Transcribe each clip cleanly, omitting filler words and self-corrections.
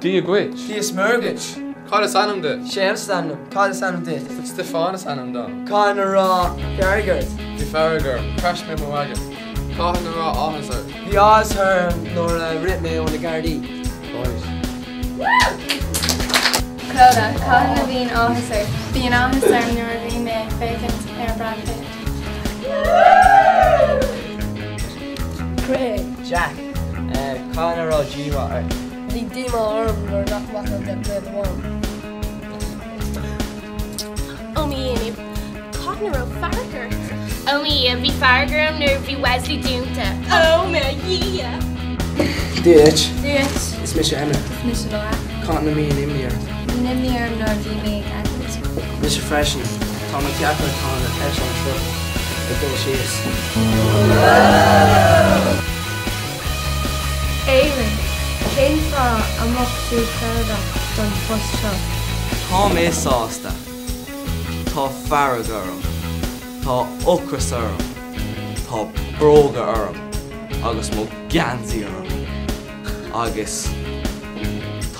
Dia dhuit. Dia is Muire duit. Cad is ainm duit? Séamus is ainm dom. Cad is ainm duit? Stiofán is ainm dom. Cathain a raibh fearg ort? Bhí fearg orm. Chroith mé mo mhaide. Cathain a raibh áthas ort? Bhí áthas orm nuair a rith mé ó na Gardaí. Clodagh, Cathain a bhíonn áthas ort? Bíonn áthas orm nuair a bhíonn mé ag féachaint ar Brad Pitt. Craig. Jack, Cathain a raibh díomá ort? Bhí díomá orm nuair nach bhfaca mé bliain amháin. Ó mo Dhia, cathain a raibh fearg ort? Ó mo Dhia, bhí fearg orm nuair a bhí Wesley dúnta. Ó mo Dhia! Dia duit. Dia duit. Is mise Emma. Is mise Laura. Cathain a mbíonn imní ort? Bíonn imní orm nuair a bhíonn mé ag eitilt. Mise freisin. Tá mé ag ceapadh tá an eitleán seo ag dul síos. Éamonn, Cén fáth a mbeadh tú feiliúnach don phost seo? Tá mé sásta. Tá fearg orm. Tá ocras orm. Tá bróga orm agus mo gheansaí orm. Agus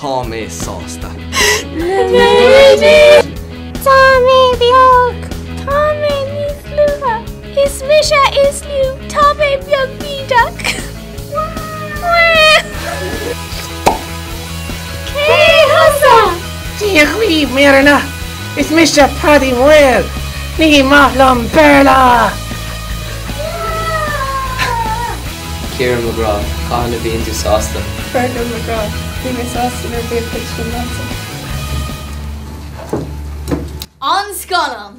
tá mé sásta. Tá mé beag. Tá mé níos luaithe. Is mise is lú. Tá mé beag bídeach. Cé thusa? Dia dhaoibh, míreanna! Is mise Paddy Maol! Ní maith liom Béarla! Ciarán McGrath, Cathain a bhíonn tú sásta? Fergal McGrath, Bhí mé sásta nuair a bhí an chuid sin leatsa. An scannán!